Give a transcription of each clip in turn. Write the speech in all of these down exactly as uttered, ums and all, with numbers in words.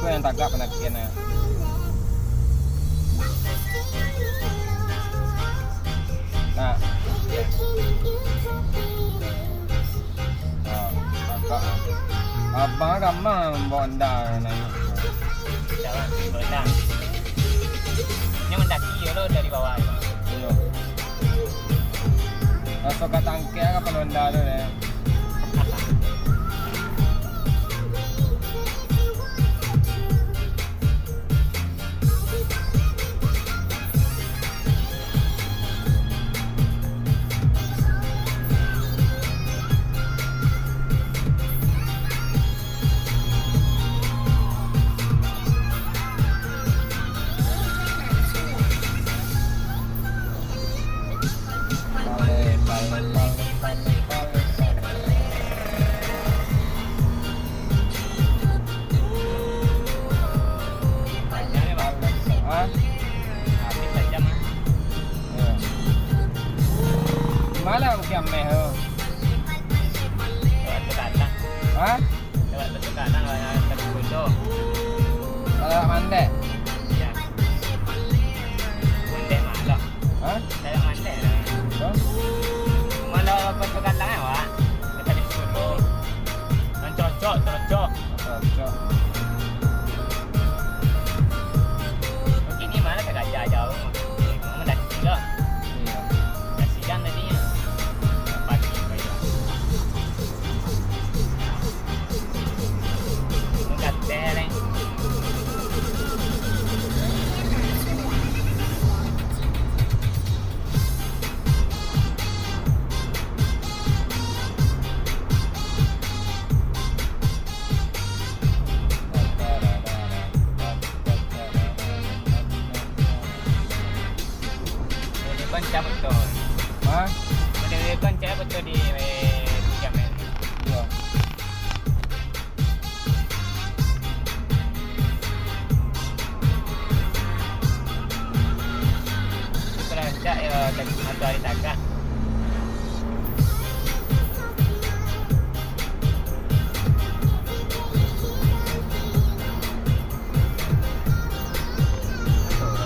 Tu yang tagak panakian, eh. Nah. Ah, tagak. Abang gamang bawa Honda naik. Jalan, Honda. Ini mendaki ya lo dari bawah ya. Iya. Masuk ka tangkek ka Honda tu deh. Hah? Habis sajam ah. Yo. Malah udah meh tu. Lewat tu datang. Hah? Lewat tu datang, lewat tu. Kalau mandek? Iya. Mandek malah. Hah? Dalam mandai lah. Hah? Malah apa tu kandang eh, Wak? Kita di sini. Yang cocok, cocok. Cocok. Mungkin ni malah ka gajah jauh. Mungkin dari sini lah. Iya. Kasihan tadinya. Pagi, pagi. Model kon cak betul. Hah? Model kon cak betul di, eh, jam, eh. Iya. Itu rancak, ya, dari matoari tagak.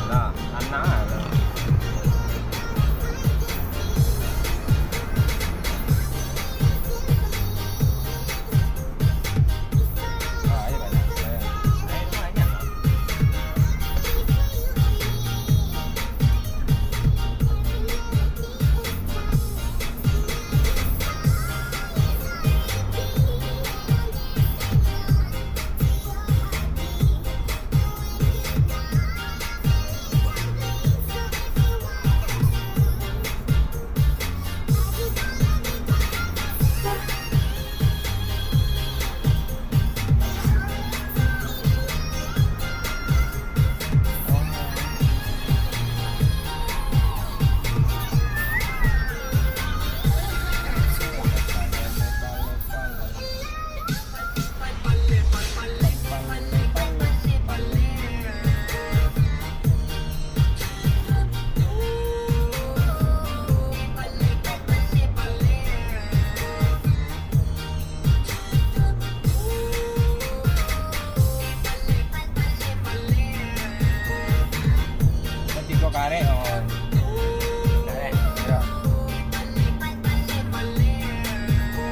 Alah, tanah lah. Ah, air banyak. Air banyak lah. Tigo karek, oh. Karek. Iyo.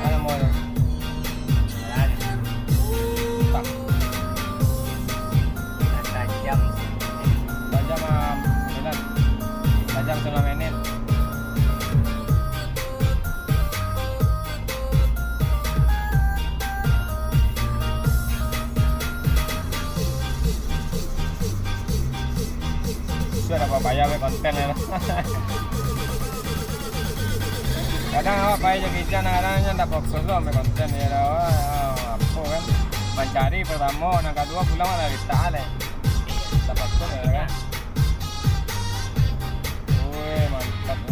Alah, mau. Alah. Tak. Tajam. Tajam, ah, Milan. Tajam setengah menit. Sudah dapat bayar, weh, konten, ya. Kadang awak pai jo kijan, kadang nyo ndak fokus lo ambil konten, ya, dah, wah, apo kan. Mancari pertamo, nan kaduo pulang lah, litak lah. Ndak fokus, ya, kan. Wih, mantap.